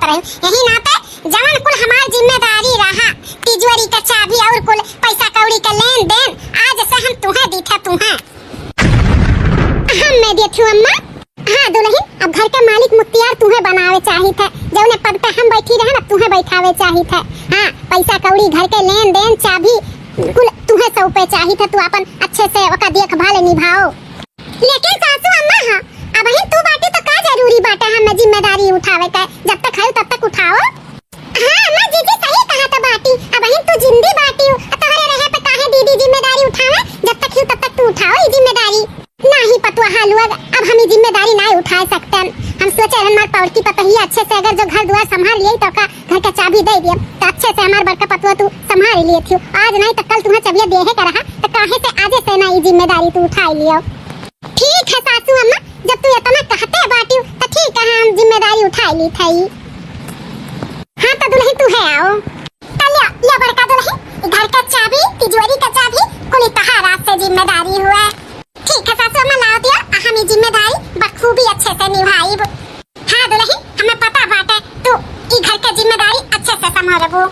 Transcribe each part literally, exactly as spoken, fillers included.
रही। यही नाते जवन कुल हमार जिम्मेदारी रहा, तिजोरी का चाबी और कुल पैसा कौड़ी का लेन देन, आज से हम तुहे दीथे, तुहे। हम मैं देथू अम्मा। हाँ दुलहिन, अब घर के मालिक मुख्तियार तुहे बनावे चाहित है। जौने पद पे हम बैठी रहे ना, तुहे बैठावे चाहित है। हाँ, पैसा कौड़ी, घर के लेन देन, चाबी कुल तुहे सौंपे चाहित है। तू अपन अच्छे से ओका देखभाल निभाओ। लेकिन सासू अम्मा, हाँ, अबहिन तू बाटी तो का जरूरी बाटे हमें जिम्मेदारी उठावे के? जब तक है तब तक उठाओ। हाँ अम्मा, जीजी सही कहा तो बाटी, अबहिन तू जिंदी बाटी हो, तोहरे रहे पे काहे दीदी जिम्मेदारी उठावे? जब तक ही तब तक तू उठाओ ई जिम्मेदारी। नाही पतुआ, हाँ लोग, अब हम ई जिम्मेदारी नाही उठाए सकते। हम सोचे रहन हमार पौड़की पतोहिया अच्छे से अगर जो घर दुआर संभाल लिए तो का घर का चाबी दे दिए तो अच्छे से हमार बड़का पतुआ तू संभाल लिए थी। आज नाही तो कल तुम्हें चबिया देहे का रहा तो काहे से आजे से ना ई जिम्मेदारी तू उठाए लियो। ठीक है सासू अम्मा, जब तू इतना कहते बाटी तो ठीक है, हम जिम्मेदारी उठाए ली थी। हाँ तो दुलहिन तू है आओ। तो लिया, लिया बड़का दुलहिन, ई घर का चाबी, तिजोरी का चाबी, कुल तहार आज से जिम्मेदारी हुआ। ठीक है सासू अम्मा, लाओ दिया, हम ई जिम्मेदारी बखूबी अच्छे से निभाइब। हाँ दुलहिन, हमें पता बाटे तू ई घर के जिम्मेदारी अच्छे से संभालबू।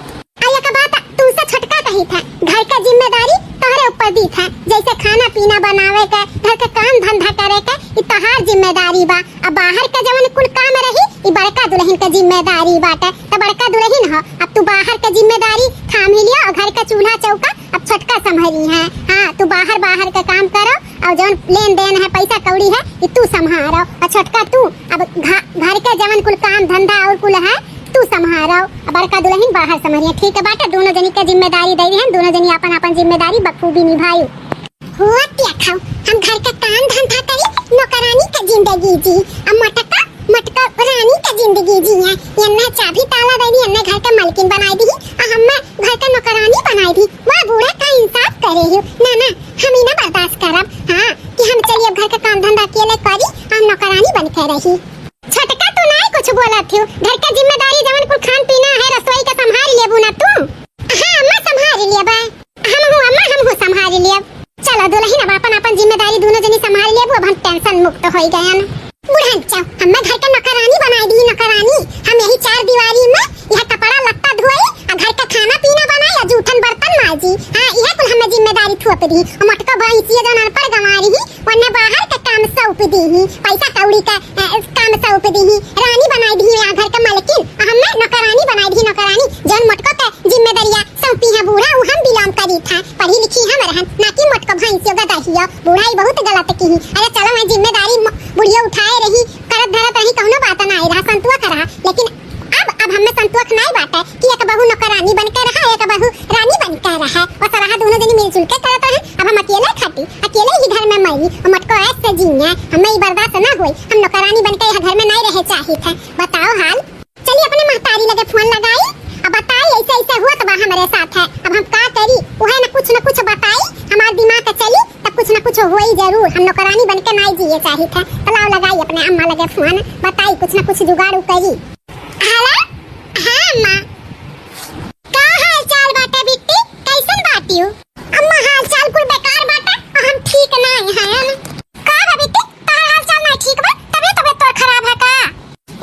आ एक बात तुमसे छोटका कही था, घर के जिम्मेदारी तोहरे ऊपर दी था, जैसे खाना पीना बनावे के, घर के काम धंधा करे के, ई तोहार जिम्मेदारी बा। अब बाहर के जवन कुल काम रही, ई बड़का दुलहिन के जिम्मेदारी बाटे। तो बड़का दुलहिन हो, अब तू बाहर के जिम्मेदारी थामी लियो और घर का चूल्हा चौका अब छोटका संभरी है। हाँ, तू बाहर, बाहर का काम करो और जौन लेन देन है, पैसा कौड़ी है, ई तू संभारो और छोटका तू अब घ-, घर के जवन कुल काम धंधा और कुल है, तू संभारो, बड़का दुलहिन बाहर संभरिया। ठीक है बाटे, दोनों जनी के जिम्मेदारी दे दिहन, दोनों जनी आपन आपन जिम्मेदारी बखूबी निभायू। हुआ क्या खाऊ, हम घर का काम धंधा करी, नौकरानी का जिंदगी जी, अब मटका, मटका रानी का जिंदगी जी है। एन्ने चाबी ताला दे दी, एन्ने घर का मालकिन बनाई दी, आ हमें घर का नौकरानी बनाई दी। वाह बूढ़ा का इंसाफ करे हो, ना ना, हम ही ना बर्दाश्त करब। हाँ, कि हम चलिए अब घर का काम धंधा अकेले करी, हम नौकरानी बन के रही। छोटका तू नाई कुछ बोलत हो, घर का जिम्मेदारी जवन कुल खान पीना है, रसोई का संभाल लेबू ना तू? हाँ अम्मा, संभाल लेबा, हम हूँ अम्मा, हम हूँ संभाल लेब। चलो दुलहिन, अब अपन अपन जिम्मेदारी दोनों जनी संभाल लेबू, अब हम tension मुक्त होई गयन। बुढ़न चाव, हमें घर का नौकरानी बनाई दी, नौकरानी। हम यही चार दीवारी में यह कपड़ा लत्ता धोई, आ घर का खाना पीना बनाई, आ जूठन बर्तन माजी। हाँ, यह कुल हमें जिम्मेदारी थोप दी। और मोटका भैंसिया जौन अनपढ़ गंवारी ही, वन्ने बाहर का काम सौंप दी ही, पैसा कौड़ी का, अ, काम सौंप दी ही, रानी बनाई दी ही, यहाँ घर का मालकिन, और हमें नौकरानी बनाई दी ही, नौकरानी। जौन मोटको का जिम्मेदारिया सौंपी है बूढ़ा, वो हम बिलोम करी था, पढ़ी लिखी हम रहन, ना कि मोटको भैंसियो गदहियो। बूढ़ा ही बहुत गलत की ही। अरे चलो, मैं जिम्मेदारी म-, बुढ़िया उठाए रही, करत धरत रही, कौनो बात ना आई रहा, संतुआ का रहा, लेकिन अब, अब हमें संतोष नाई बाटे कि एक बहू नौकरानी बन के रहा, एक बहू रानी बन के रहा। वो सरहा दोनों जनी मिलजुल के करत रहे, अब हम अकेले खटी, अकेले ही घर में मरी, और मटको ऐसे जिए, हमें ई बर्दाश्त ना होई। हम नौकरानी बन के यह घर में नाई रहे चाहित है। बताओ हाल। चली अपने महतारी लगे फोन लगाई, अब बताई ऐसे ऐसे हुआ तो बा हमारे साथ है, अब हम का करी? वह ना कुछ ना कुछ बताई, हमार दिमाग चली, तब कुछ ना कुछ होई जरूर। हम नौकरानी बन के नाई जिए चाहित है। तो लाओ लगाई अपने अम्मा लगे फोन, बताई कुछ ना कुछ जुगाड़ उ करी। हेलो, हाँ अम्मा, का हाल चाल बाटे बिट्टी, कैसन बाटियो? अम्मा हाल चाल कुल बेकार बाटे, हम ठीक नाई हयन। का बा बिट्टी, तोहार हाल चाल नाई ठीक बा, तबियत तबियत तोर खराब है का?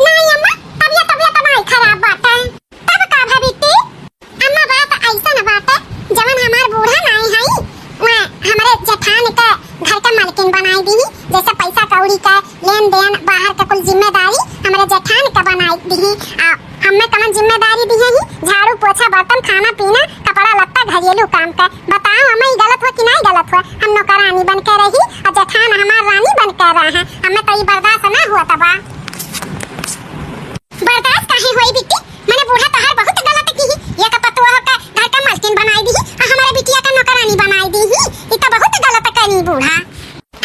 नाई अम्मा, तबियत तबियत नाई खराब बाटे। तब का बा बिट्टी? अम्मा, बात ऐसन बाटे, जवन हमार बूढ़ा नाई हई, वह हमरे जेठान के घर के मालकिन बनाई दी, जैसे पैसा कौड़ी के लेन देन, बाहर के कुल जिम्मेदारी हमरे जेठान के बनाई दी। आ हमें कवन जिम्मेदारी दी है? झाड़ू, पोछा, बर्तन, खाना, पीना, कपड़ा, लत्ता, घरेलू काम के। बताओ, हमें ई गलत हो कि नाई गलत हो? हम नौकरानी बन के रही, आ जेठान हमार रानी बन के रहे। हमें तो ई बर्दाश्त ना हुआ तबा। बर्दाश्त काहे होई बिट्टी? मने बूढ़ा तोहार बहुत गलत की ही, एक पतोह का घर का मालकिन बनाई दी, आ हमारे बिटिया का नौकरानी बनाई दी ही, ई तो बहुत गलत करी बूढ़ा।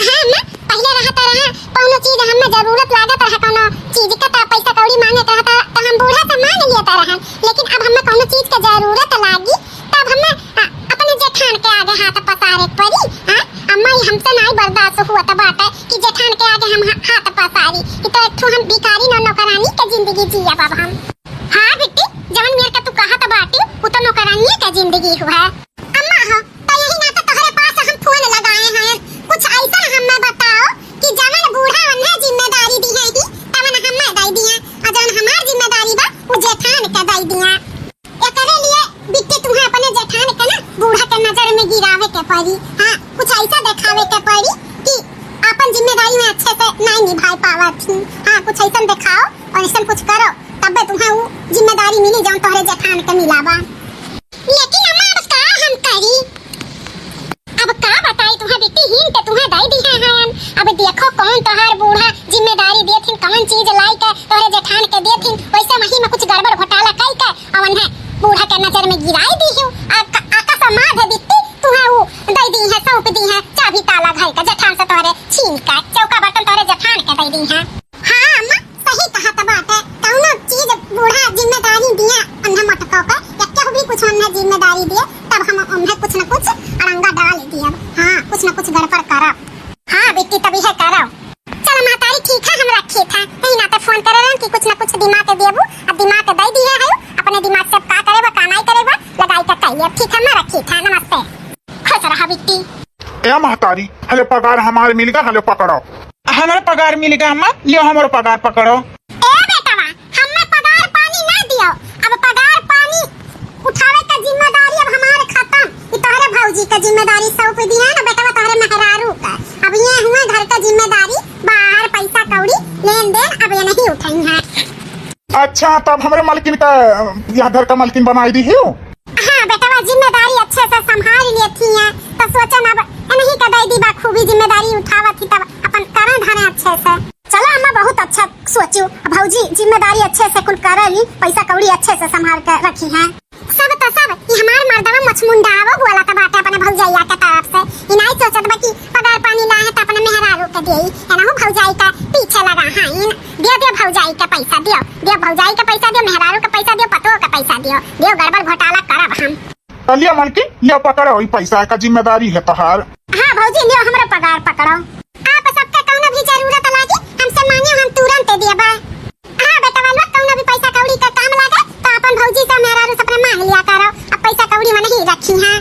हाँ अम्मा, पहले रहत रहा, कौनो चीज हमें जरूरत लागत रहा, कौनो चीज का तो पैसा कौड़ी मांगत रहा, तो, तो हम बूढ़ा से मांग लेत रहा, लेकिन अब हमें कौनो चीज के जरूरत लागी, तब हमें, आ, अपने जेठान के आगे हाथ पसारे के पड़ी। हाँ अम्मा, ये हमसे नाई बर्दाश्त हुआ तो बात है कि जेठान के आगे हम हा-, हाथ पसारी, कि तो एक ठो हम भिखारी नौ नौकरानी के जिंदगी जियब अब हम। हाँ बिट्टी, जवन मेर के तू कहत बाटी, उ तो नौकरानिये के जिंदगी हुआ है। अम्मा हो, तो यही नाते तोहरे पास हम फोन लगाए हैं। कुछ ऐसा हमें बताओ कि जवन बूढ़ा उन्हें जिम्मेदारी दी है ही, तवन हमें दे दिए। और जवन हमार जिम्मेदारी बा, वो के दइ दिया। एकरे लिए बिट्टी तुहें अपने जेठान के ना बूढ़ा के नजर में गिरावे के पड़ी। हाँ, कुछ ऐसा देखावे के पड़ी कि आपन जिम्मेदारी में अच्छे से नहीं निभाए पावत ही। हाँ, कुछ ऐसा देखाओ और ऐसा कुछ करो, तब्बे तुहें उ जिम्मेदारी मिली जौन तोहरे जेठान के मिला बा। लेकिन अम्मा, अब का हम करी? अब का बताई तुहें, बिट्टी hint तुहें दइ दिहे हैं। अब देखो कौन तोहार बूढ़ा जिम्मेदारी देथिन, कौन चीज लाई के तोहरे जेठान के देथिन, वैसे वही में कुछ गड़बड़ घोटाला कई के अवन है बूढ़ा के नजर में गिराई दिहु। आ का, आ का समाध है बिट्टी, तुहें उ दइ दिहे, सौंप दिहे चाभी ताला घर का जेठान से तोहरे छीन के, चौका बर्तन तोहरे जेठान के दइ दिहे। हाँ अम्मा, सही कहत बाटे, कौनो चीज बूढ़ा जिम्मेदारी दिया अन्हे मटको के, या केहू भी कुछ अन्हे जिम्मेदारी दिए, तब हम उन्हें कुछ न कुछ अड़ंगा डाल दियब। हाँ, कुछ न कुछ गड़बड़ करब। हाँ बिट्टी, तब इहे करब। चलो महतारी, ठीक है, हम रखी था, यही नाते फोन करे रहन कि कुछ न कुछ दिमाग के देबू, अब दिमाग के दे दिए है, अपने दिमाग से अब का करे बा, का नहीं करे बा, लगाई के कहिए। ठीक है, मैं रखी था, नमस्ते। खुश रहा बिट्टी। ए महतारी, हले पगार हमार मिल गया, हले पकड़ो। हमरे पगार मिल गया अम्मा, लियो हमरो पगार पकड़ो। ए बेटवा, हमें पगार पानी ना दियो, अब पगार पानी उठावे का जिम्मेदारी अब हमार खत्म। ई तोहरे भौजी का जिम्मेदारी सौंप दिया ना बेटवा, तोहरे मेहरारू का। अब ये हुए घर का जिम्मेदारी, बाहर पैसा कौड़ी लेन देन अब ये नहीं उठाई है। अच्छा, तब हमरे मालकिन का, अ, यहाँ घर का मालकिन बनाई दिहु? हाँ बेटवा, जिम्मेदारी अच्छे से संभाल लेती है, तो सोचन अब इन्हीं का दे दी बखूबी, जिम्मेदारी उठावत ही, तब अपन करें धरें अच्छे से। चलो अम्मा, बहुत अच्छा सोचू। भौजी जिम्मेदारी अच्छे से कुल करे ली, पैसा कौड़ी अच्छे से संभाल के रखी है। सब तो सब, ई हमार मर्दवा मछमुंडावो बोला तो बाटे अपने भौजैया के तरफ से। ई नाई सोचत बा कि पगार पानी लाए तो अपने मेहरारू के देई। एनहु भौजाई का पीछे लगा हाँ इन। दियो, दियो भौजाई के पैसा दियो, दियो भौजाई के पैसा दियो, मेहरारू के पैसा दियो, पतोह के पैसा दियो, दियो गड़बड़ घोटाला करब हम। चलिए मलकिन, लियो पकड़ो, ई पैसा का जिम्मेदारी है तोहार। हाँ भौजी, लियो हमरो पगार पकड़ो। आप सबके कौनो भी जरूरत लागी, हमसे मांगे, हम तुरंत देबे। हाँ बेटवा लोग, कौनो भी पैसा कौड़ी का काम लागे, तो अपन भौजी से, मेहरारू से अपने मांग लिया करो। अब पैसा कौड़ी में नहीं रखी है।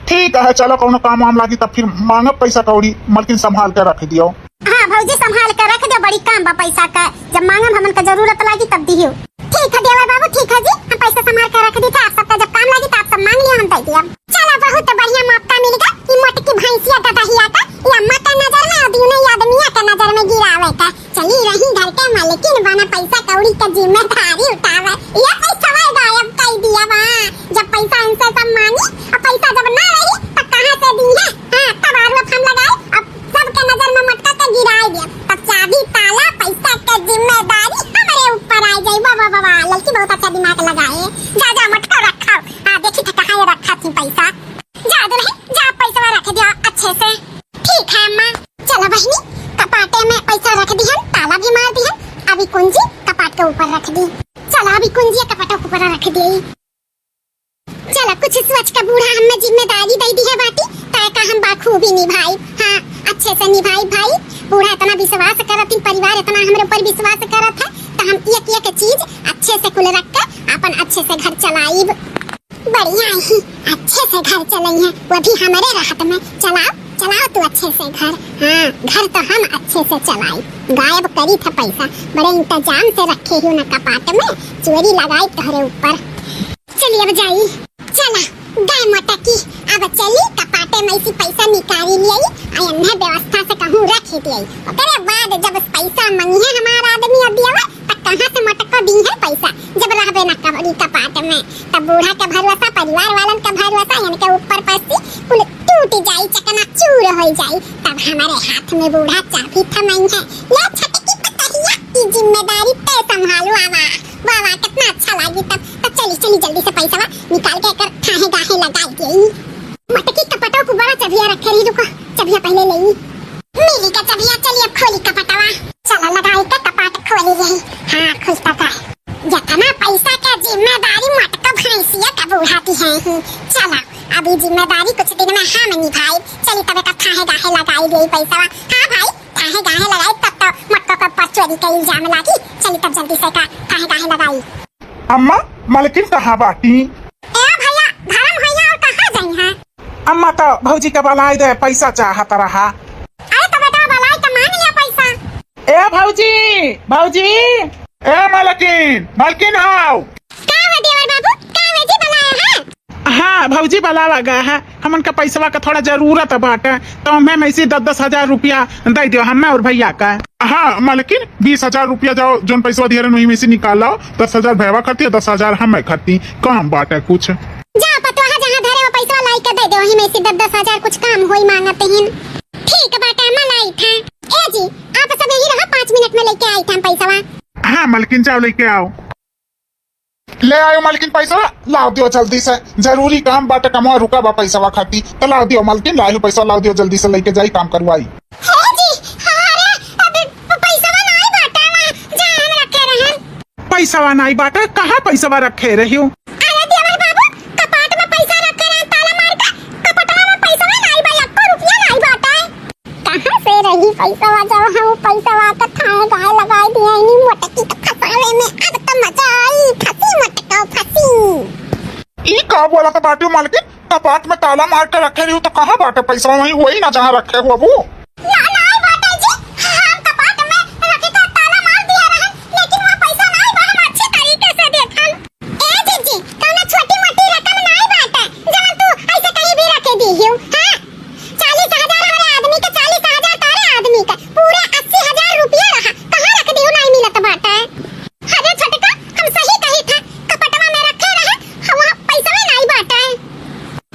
ठीक है, चलो कौनो काम वाम लागी तब फिर मांगब पैसा कौड़ी, मलकिन संभाल के रख दियो। हाँ भौजी, संभाल के रख दियो, बड़ी काम बा पैसा का, जब मांगब हमन का जरूरत लागी तब दियो। ठीक है देवर बाबू, ठीक है जी, हम पैसा संभाल के रख दी थे, आप सबका जब काम लागी तो आप सब मांग लियो, हम दे दिया। चलो बहुत बढ़िया मौका मिल गया, ई मोटकी भैंसिया गदहिया का, ई अम्मा का नजर में और दूनो ई आदमिया का नजर में गिरावे का। चली रही घर के मालकिन बना, पैसा कौड़ी का जिम्मेदारी उठावे। ये पैसा गायब कर दिया बा। जब पैसा इनसे सब मांगी, अब पैसा जब ना रही, तो कहाँ से दी है? हाँ, तब आरोप हम लगाए, अब सबके नजर में मटका के गिराए दिया। तब चाबी, ताला, पैसा के जिम्मेदारी हमरे ऊपर आ जाई। वाह, वाह, वाह, वाह, लड़की बहुत अच्छा दिमाग लगाए। जा, जा, मटका रखा। हाँ, देखी था कहाँ ये रखा थी पैसा। जा दुल्हन, जा पैसा रख दिया अच्छे से। ठीक है अम्मा। चलो बहिनी, कपाटे में पैसा रख दिहन, ताला भी मार दिहन। अभी कुंजी कपाट के ऊपर रख दी। चलो अभी कुंजी कपाट के ऊपर रख दी। चलो कुछ सोच के बूढ़ा हमें जिम्मेदारी दे दी है बाटी, तय का हम बाखूबी निभाई। हाँ, अच्छे से निभाई भाई। बूढ़ा इतना विश्वास करत, परिवार इतना हमरे ऊपर विश्वास करत है, तो हम एक एक चीज अच्छे से कुल रख के अपन अच्छे से घर चलाईब। बढ़िया ही, अच्छे से घर चलई है, वो भी हमरे रहत में। चलाओ, चलाओ तू अच्छे से घर। हाँ, घर तो हम अच्छे से चलाई, गायब करी थे पैसा, बड़े इंतजाम से रखे ही ना कपाट में, चोरी लगाई तोहरे ऊपर। चली अब जाई, चला, गए मोटकी, अब चली कपाटे में से पैसा निकाली लियाई, आ अन्य व्यवस्था से कहूँ रख ही दियाई। ओकरे बाद जब पैसा मंगी है हमारा आदमी और दियावा, त कहाँ से मटको दी है पैसा, जब रहबे न कबरी कपाट में? तब बूढ़ा के भरोसा, परिवार वालन के भरोसा, इनके ऊपर पस्ती कुल टूट जाई, चकनाचूर हो जाई। तब हमारे हाथ में बूढ़ा चाबी थमाई है, ले छटकी पतहिया, ई जिम्मेदारी ते संभालू। आवा, वाह, वाह, कितना अच्छा लागी तब। तब चली, चली जल्दी से पैसा निकाल के एकर थाहे गाहे लगाई देई। मटकी कपटो को बड़ा चबिया रखे रही, रुको, चबिया पहले ले। मिली का चबिया, चलिए अब खोली कपटवा। चला लगाई के कपाट खोली यही। हाँ, खुलता का। जितना पैसा का जिम्मेदारी मटका भैंसिया का बूढ़ा की है ही। चला, अभी जिम्मेदारी कुछ दिन में हम निभाई। चली तब एक थाहे गाहे लगाई दे पैसा। हाँ भाई, थाहे गाहे लगाई तब तो मटका के ऊपर चोरी का इल्जाम लागी। चली तब जल्दी से का थाहे गाहे लगाई। अम्मा, मलकिन कहाँ बाटी? ए भैया, घर में होइया और कहाँ जाई हैं? अम्मा तो भौजी के बलाई दे, पैसा चाहत रहा। अरे तो बेटा बलाई के मांग लिया पैसा। ए भौजी, भौजी। ए मलकिन, मलकिन आओ। का भौजी बलावा गा है, हमन का पैसवा का थोड़ा जरूरत बाटे, तो हमें में से दस दस हजार रुपया दइ दियो, हमें और भैया का। हाँ मलकिन, बीस हजार रुपया जाओ, जौन पैसवा दिहे रहन, वही में से निकाल लाओ, दस हजार भैया खरती, दस हजार हमें खरती, काम बाटे कुछ। जा पतोहा, जहाँ धरे हो पैसवा लाई के दइ दे, वही में से दस दस हजार कुछ काम होई मांगत हिन। ठीक बाटे, अम्मा लाई था। ए जी, आप सब यही रहा, पाँच मिनट में लेके आई था हम पैसवा। हाँ मलकिन, जाओ लेके आओ। ले आयो मालकिन पैसा, लाव दियो जल्दी से, जरूरी काम बाटे, कमवा रुका बा पैसवा खाती, तो लाव दियो मालकिन, लायो पैसा लाव दियो जल्दी से, लेके जाई काम करवाई। हे जी, अरे, अबे प-, पैसवा नाई बाटे, वहाँ जहाँ हम रखे रहन। पैसवा नाई बाटे, कहाँ पैसवा रखे रहियो? अरे देवर बाबू, कपाट में पैसा रखे रहन, ताला मार के, कपटवा में पैसवा नाई बा, एको रुपया नाई बाटे। कहाँ से रही पैसवा, जब हम पैसवा के थाए गाय लगाए दिए इन्हीं मोटकी के फंसावे में। अब तो मजा आई, फंसी मोटका फंसी। ई का बोलत बाटियो मालकिन? कपाट में ताला मार के रखे रहियो तो कहाँ बाटे पैसवा? वहीं होई ना जहाँ रखे हो अबू। ना, नाई बाटे जी, हम कपाट में रखे के ताला मार दिया रहन, लेकिन वहाँ पैसा नाई बा, हम अच्छे तरीके से देखन। ए जीजी, कौनो छोटी मोटी रकम नाई बाटे, जवन तू ऐसे कहीं भी रखे दीहियो, हाँ? चालीस हजार हमारे आदमी के, चालीस हजार तारे आदमी के, पूरे अस्सी हजार रुपया रहा, कहाँ रख दियो, नाई मिलत बाटे। अरे छोटका, हम सही कही था, कपटवा में रखे रहे, वहाँ पैसवे नाई बाटे।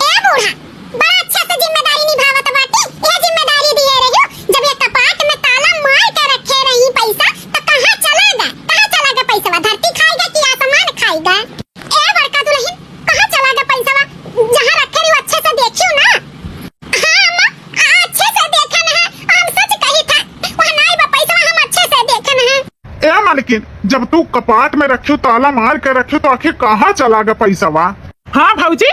ए बूढ़ा, बड़ा अच्छा से जिम्मेदारी निभावत बाटी, ये जिम्मेदारी दिए रहियो, जब ये कपाट में ताला मार के रखे रही पैसा, तो कहाँ चला गए, कहाँ चला गए पैसवा, धरती खाई गए कि आसमान खाई गए? ए बड़का दुल्हन, कहाँ चला गया पैसवा? जहाँ रखे रही अच्छे से देखियो ना। हाँ अम्मा, अच्छे से देखे ना है, हम सच कही था, वहाँ नाई बा पैसवा, हम अच्छे से देखे ना है। ए मालकिन, जब तू कपाट में रखियो, ताला मार के रखियो, तो आखिर कहाँ चला गया पैसवा? हाँ भौजी,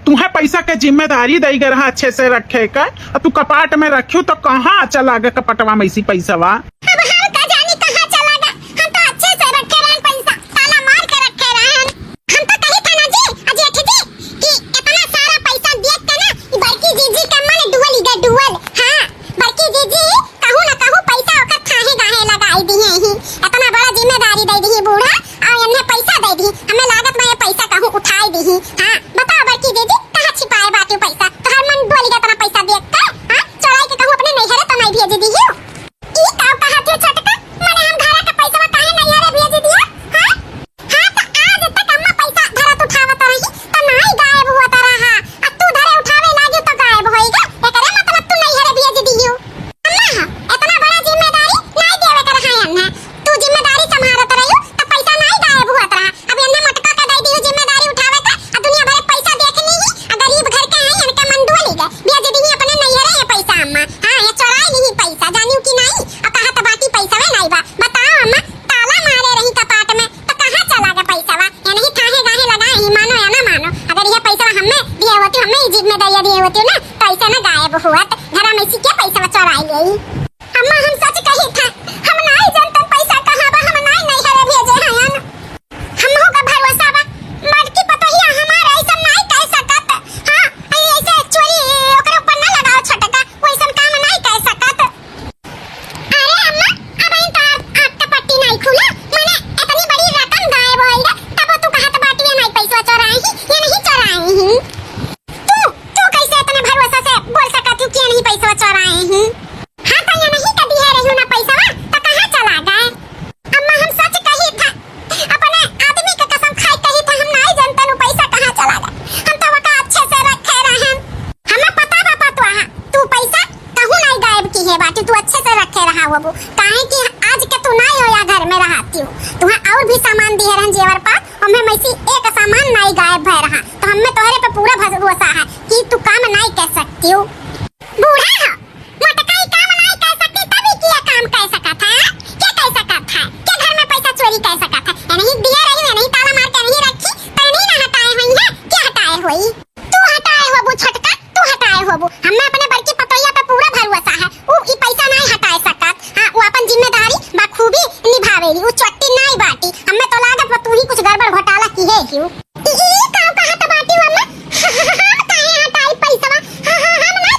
तुहे पैसा के जिम्मेदारी दई गए रहा अच्छे से रखे के, और तू कपाट में रखियो तो कहाँ चला गए कपटवा में इसी पैसवा? अब हम का जानी कहाँ चला गए, हम तो अच्छे से रखे रहन पैसा, ताला मार के रखे रहन। हम तो कही था ना जी, अ जेठ जी, कि इतना सारा पैसा देख के ना, ई बड़की जीजी के मन डुअल गए, डुअल। हाँ, बड़की जीजी कहूँ ना कहूँ पैसा ओकर थाहे गाहे लगाई दिए ही। इतना बड़ा जिम्मेदारी दे दी बूढ़ा, और इन्हें पैसा दे दी। हमें लागत में ये पैसा कहूँ उठाई दी। हाँ, बताओ बड़की दीदी, कहाँ छिपाए बाटी पैसा? तोहर मन डोल गया इतना पैसा देख के, हाँ? चोराई के कहूँ अपने नैहरे तो नहीं भेज दी हो। ई का कहा थे छोटका? माने हम घरे के पैसा काहे नैहरे भेज दिया? हाँ? हाँ, तो आज तक अम्मा पैसा धरत उठावत रही, तो नाई गायब हुआ तो रहा। आ तू धरे उठावे लागी तो गायब होई गा। एकरे मतलब तू नैहरे भेज दियो। अम्मा, हाँ, इतना बड़ा जिम्मेदारी नाई देवे के रहा अन्ना। तू जिम्मेदारी संभालत रही, तो पैसा नाई गायब हुआ तो रहा। अब अन्ने मोटका के दे दियो जिम्मेदारी उठावे का, आ दुनिया भर पैसा देख ली, आ गरीब घर के हैं, इनके मन डोली गए। भेज दी अपने नैहरे ये पैसा अम्मा। हाँ, ये चोराई ली पैसा, जानियो कि नाई? आ कहा तो बाकी पैसा में नाई बा। बताओ अम्मा, ताला मारे रही कपाट में, तो कहाँ चला गया पैसवा? ये नहीं थाहे गाहे लगाए ही, मानो या ना मानो। अगर ये पैसवा हमें दिए होती, हमें ही जिम्मेदारियाँ दिए होती ना, तो ऐसे ना गायब हुआ, तो घर में इसी के पैसवा चोराई ले। अम्मा, हम सच कही था, हम नाई जानते पैसा कहाँ बा, हम नाई नैहरे भेजे हैं। हम हो का भरोसा बा, बड़की पतोहिया हमारे ऐसा नाई कह सकत। हाँ, ऐसे चोरी ओकरे ऊपर ना लगाओ छोटका, वो ऐसा काम नाई कह सकत। अरे अम्मा, अब इन तो आठ, आठ का पट्टी नाई खुला, माने इतनी बड़ी रकम गायब होई है, तब तू कहत बाटी ये नाई पैसा चोराए ही, ये नहीं चोराए ही। तू, तू कैसे इतने भरोसा से बोल सकत हूँ कि ये नहीं पैसा चोराए ही? हाँ तो ये नहीं कह दिए रही ना पैसा, तो कहाँ चला गए? अम्मा हम सच कही था, अपने आदमी के कसम खाई कही था, हम नाई जानते नु पैसा कहाँ चला गए। हम तो वका अच्छे से रखे रहन। हमें पता बा पतोहा, तू पैसा कहूँ नाई गायब की है बाटी, तू अच्छे से रखे रहा वो। काहे कि आज के तू नाई हो या घर में रहती हो, तुम्हें और भी सामान दिए रहन जेवर पात, और मैं मैसी एक सामान नाई गायब भय रहा, तो हमें तोहरे पे पूरा भरोसा है कि तू काम नाई कह सकती हो। बूढ़ा हो, मोटका ई काम नाई कह सकती, तब ई किया काम कह सकत है? के कह सकत है? के घर में पैसा चोरी कह सकत है? ये नहीं दिए रही, ये नहीं ताला मार के नहीं रखी, तो ये नहीं ना हटाए होई है, के हटाए होई? तू हटाए होबू छोटका, तू हटाए होबू। हमें अपने बड़की पतोहिया पे पूरा भरोसा है, उ ई पैसा नाई हटाए सकत। हाँ, उ अपन जिम्मेदारी बखूबी निभावेली, उ चोट्टी नाई बाटी। हमें तो लागत बा तू ही कुछ गड़बड़ घोटाला की है क्यों? ई, ई का कहत बाटी अम्मा? हम काहे हटाई पैसवा? ह-, ह-, हम ना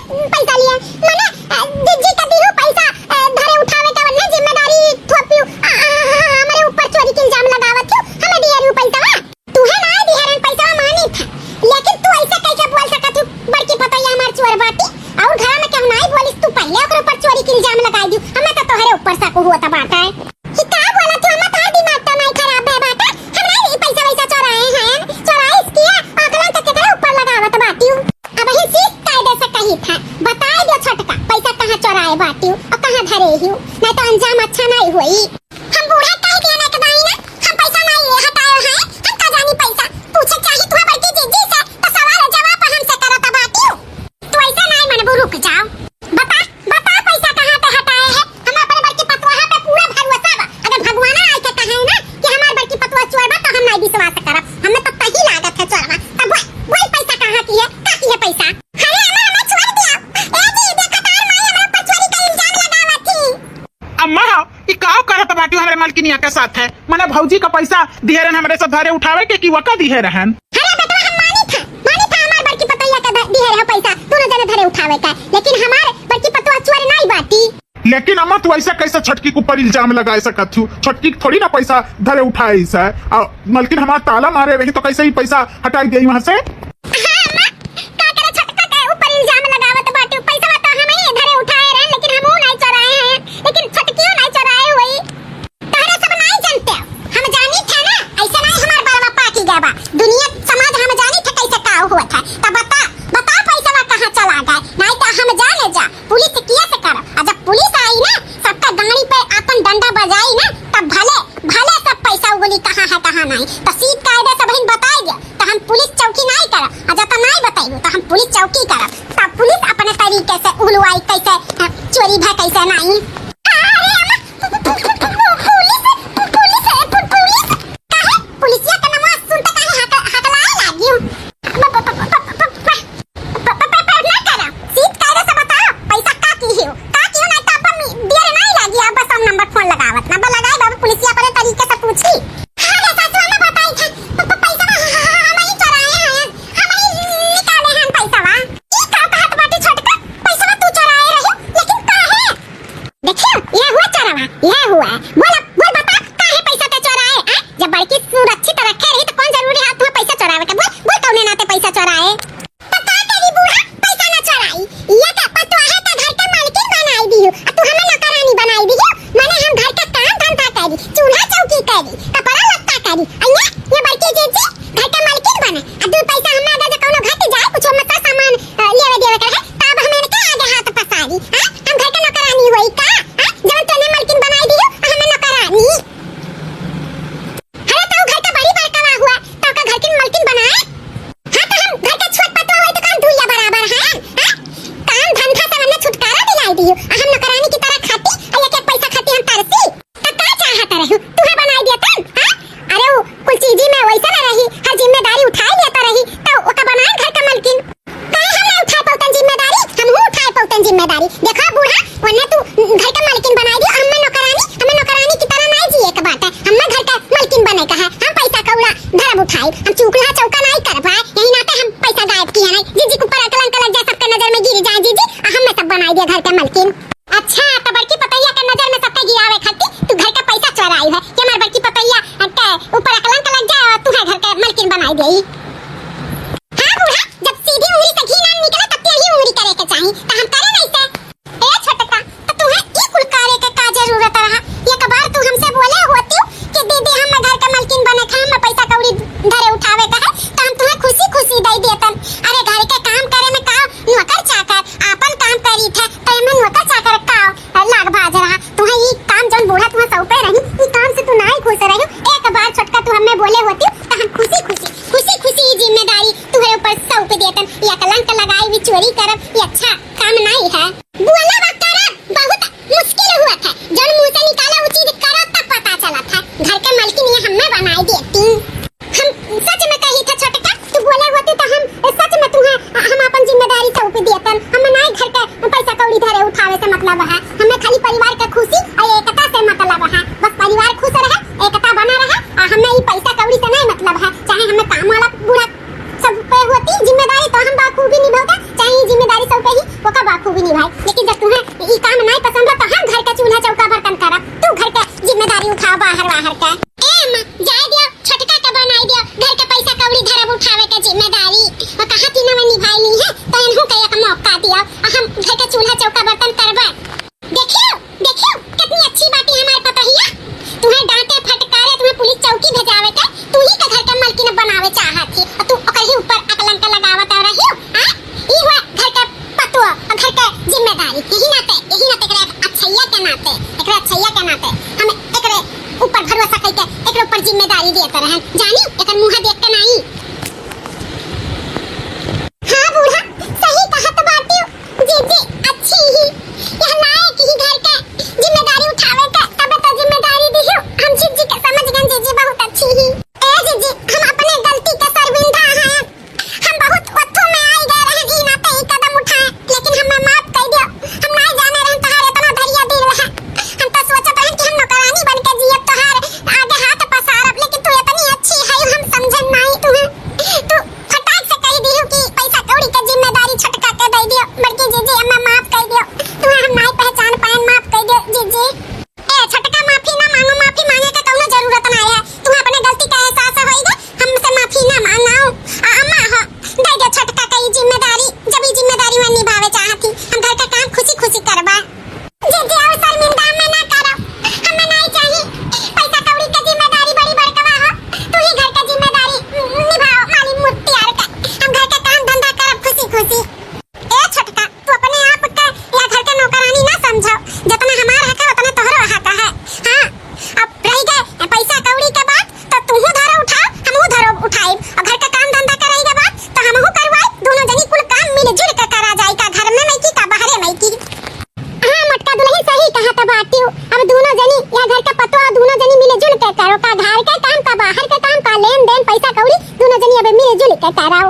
विश्वास करब, हमें तो तही लागत है चोरवा। तब बोल, बोल पैसा कहाँ की है, का की है पैसा? अरे अम्मा, हमें छोड़ दिया। ए जी, देखा तार माई हमरा पर चोरी का इल्जाम लगावत थी। अम्मा, ई का करत बाटी हमरे मलकिनिया के साथ है? मने भौजी का पैसा दिहे रहन हमरे से धरे उठावे के कि वका दिहे रहन? अरे बेटवा, हम मानी था, मानी था हमार बड़की पतोहिया के ध-, दिहे रहे पैसा, दोनों जने धरे उठावे का, लेकिन हमार बड़की पतोहिया चोर नहीं बाटी। लेकिन अम्मा, तू ऐसा कैसे छोटकी के ऊपर इल्जाम लगा सकत हूँ? छोटकी के थोड़ी ना पैसा धरे उठाए से, आ, मलकिन हमार ताला मारे रही तो कैसे ही पैसा हटाई दे वहाँ से? हाँ अम्मा, का करे छोटका के ऊपर इल्जाम लगावत बाटे? पैसा तो हम ही धरे उठाए रहन, लेकिन हम नहीं चोराए हैं, लेकिन छोटकियो नहीं चोराए हुई। तहरे सब नहीं जानते, हम जानी थे ना, ऐसे नहीं हमार बड़वा पाकी गवा। दुनिया समाज हम जानी थे कैसे का हुआ था। तब बता, बता पैसा कहाँ चला गए, नहीं तो हम जाने जा। पुलिस केस करब। आ जब पुलिस आई ना, सबका गाड़ी पे आपन डंडा बजाई ना, तब भले, भले सब पैसा उगली कहाँ है, कहाँ नहीं। तो सीध कायदे से बहिन बताई दे, तो हम पुलिस चौकी नहीं करब। आ जब तो नहीं बताइबू, तो हम पुलिस चौकी करब। तब पुलिस अपने तरीके से उगलवाई, कैसे, अ, चोरी भा कैसे नहीं। अरे अम्मा, पु-, पु-, पु-, पु-, पु-, पुलिस, पु-, पुलिस, पु-, पुलिस। काहे? पुलिसिया का नाम सुनते काहे हक-, हकलाए लागियो? प-, प-, प-, प-, प-, प-, प-, प-, प-, प-, ना करा। सीध कायदे से बताओ, पैसा का की हो? का की हो, नहीं तो अपन दियर नहीं लागी, अब बस हम नंबर फोन लगावत ना, अब लगाए बाबू, पुलिसिया अपने तरीके से पूछी। हाँ रे सासू, हमें बताई थे, प-, प-, पैसा हम, हम, हम ही चोराए हैं, हम ही निकाले हैं पैसा। ई का कहत बाटी छोटका, पैसा तू चोराए रही, लेकिन काहे? देखियो, यह हुआ चोरवा, यह हुआ। बोल, बोल बता, काहे पैसा ते चोराए, आ? जब बड़की सुरक्षित रखे रही तो कौन जरूरी है तुम्हें पैसा चोरावे के? बोल, बोल कौने नाते पैसा चोराए? तो का करी बूढ़ा, पैसा ना चोराई। ये तो पतोहे का घर के मालकिन बनाई दी हो, आ तू हमें नौकरानी बनाई दी हो। माने हम घर का काम धंधा करी, चूल्हा चौकी करी, कपड़ा लत्ता करी। अइया, ये बड़की जीजी घर के मालकिन बने। आ दू पैसा हमें अगर जो कौनो घट जाए, कुछ मसा सामान, अ, लेवे देवे के रहे, तब हम इनके आगे हाथ पसारी। हाँ? हम घर के नौकरानी होई का? हाँ? जवन तोने मालकिन बनाई दी हो, आ हमें नौकरानी। अरे तो घर का बड़ी बड़का हुआ, तो का घर की मालकिन बनाए? हाँ, तो हम घर के छोट पतोह होई तो का हम दुइया बराबर हैं, हाँ? काम धंधा से हमने छुटकारा दिलाई दियो, आ हम नौकरानी की तरह खाती, आ एक एक पैसा खाती हम तरसी। तो का चाहत रहू? तुहे बनाई दिया तन, हाँ? अरे वो कुल चीजी में वैसे ना रही, हर जिम्मेदारी उठाए लेता रही, तो ओका बनाए घर का मालकिन। काहे हम ना उठाए पौतन जिम्मेदारी? हमहू उठाए पौतन जिम्मेदारी। देखा बूढ़ा, ओने तू घर का मालकिन बनाई दियो, हमें नौकरानी, हमें नौकरानी की तरह नहीं जिए के बाटे। हमें घर का मालकिन बने का है, हम पैसा कौड़ा धरब उठाई, हम चूल्हा चौका नहीं करब है, यही नाते हम पैसा गायब किए नहीं। जीजी के ऊपर कलंक लग जाए, सबके नजर में गिर जाए जीजी, आ हमें सब बनाई दिया घर के मालकिन। अच्छा, तो बड़की पतोहिया के नजर में सबके गिरावे खातिर तू घर का पैसा चोराई है कि हमार बड़की पतोहिया के ऊपर कलंक लग जाए और तू है घर के मालकिन बनाई देई। हाँ बूढ़ा, जब सीधी उंगली से घी ना निकले तब टेढ़ी उंगली करे के चाही, तो हम करे वैसे। ए छोटका, तो तुम्हें ई कुल करे के का जरूरत रहा? एक बार तू हमसे बोले होती कि दीदी हम घर का मालकिन बने के, हम पैसा कौड़ी धरे उठावे का है, तो हम तुम्हें खुशी खुशी दे देतन। अरे घर के काम करे में का नौकर चाकर, आपन काम करी थे, तो एमे नौकर चाकर का लाग भाज रहा? तुम्हें ई काम जौन बूढ़ा तुम्हें सौंपे रही, ई काम से तू नाई खुश रही। एक बार छोटका तू हमें बोले होती तो हम खुशी खुशी, खुशी खुशी ई जिम्मेदारी तुम्हारे ऊपर सौंप देतन। या कलंक लगाई भी चोरी करब, ये अच्छा काम नहीं है। बोला बा करब बहुत मुश्किल हुआ था, जौन मुंह से निकाला वो चीज करो तब पता चला था। घर के मालकिन ये हमें बनाई देती। हम सच में कही था छोटका, तू बोले होती तो हम सच में तुम्हें, हम अपन जिम्मेदारी सौंप देतन। हमें नाई घर के पैसा कौड़ी धरे उठावे से मतलब है, हमें खाली परिवार के खुशी और एकता से मतलब है। बस परिवार खुश रहे, एकता बना रहे, और हमें ई पैसा कौड़ी से नहीं मतलब है। चाहे हमें काम वाला बूढ़ा सब पे होती जिम्मेदारी तो हम बाखूबी निभावता, चाहे ई जिम्मेदारी सब पे ही ओका बाखूबी निभाए। लेकिन जब तुम्हें ई काम नहीं पसंद बा तो हम घर का चूल्हा चौका बर्तन करब, तू घर का जिम्मेदारी उठाओ बाहर बाहर का। ए अम्मा, जाए दियो, छोटका के बनाई दियो, घर के पैसा कौड़ी धरब उठावे के जिम्मेदारी। और कहाँ तीनों में निभाई नहीं है तो इन्हों के एक मौका दियो, और हम घर के चूल्हा चौका बर्तन करबे। देखियो, देखियो, कितनी अच्छी बाटी हमारे पतोहिया। तुम्हें डांटे फटकारे, तुम्हें पुलिस चौकी भेजावे के, तू ही के घर के मालकिन बनावे चाहत थी, और तू ओकर ही ऊपर अकलंक लगावत आ रही हो, हाँ? ई हुआ घर के पतोह और घर के जिम्मेदारी। यही नाते, यही नाते एकरे अच्छैया के नाते, एकरे अच्छैया के नाते हम एकरे ऊपर भरोसा करके एकरे ऊपर जिम्मेदारी देत रहन। जानी, एकर मुंह देख के नाई। हाँ बूढ़ा, सही कहत बाटियो। जीजी अच्छी ही, यह लायक ही घर के जिम्मेदारी उठावे के, तबे तो जिम्मेदारी दी हो। हम जीजी के समझ गए, जीजी बहुत अच्छी ही। ए जीजी, काम का, बाहर का काम का, लेन देन, पैसा कौड़ी, दुनो जनी अबे मिलजुल के कराओ।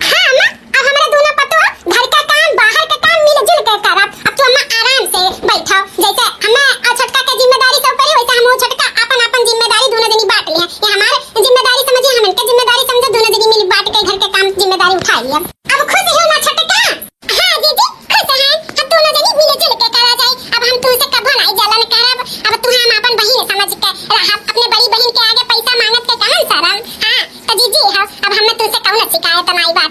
हाँ अम्मा, अब हमरा दुनो पतोह घर का काम, बाहर का काम मिलजुल के करब। अब तू अम्मा आराम से बैठो, जैसे हमें और छोटका के जिम्मेदारी सब करी, वैसे हम वो छोटका अपन अपन जिम्मेदारी दुनो जनी बांट लिया। ये हमारे जिम्मेदारी समझी, हम इनके जिम्मेदारी समझे, दुनो जनी मिल बांट के घर के काम जिम्मेदारी उठा लिया। अब खुश हो ना छोटका? हाँ जीजी, खुश हैं। अब दुनो जनी मिलजुल के करा जाए। अब हम तुमसे कभो नाई जलन करब। अब तुहे हम अपन बहिन समझ के रहब। अपने बड़ी बहिन के आगे पैसा मांगत के कवन शरम? हाँ, तो जीजी हो, अब हमें तुमसे कौनो शिकायत नाई बा।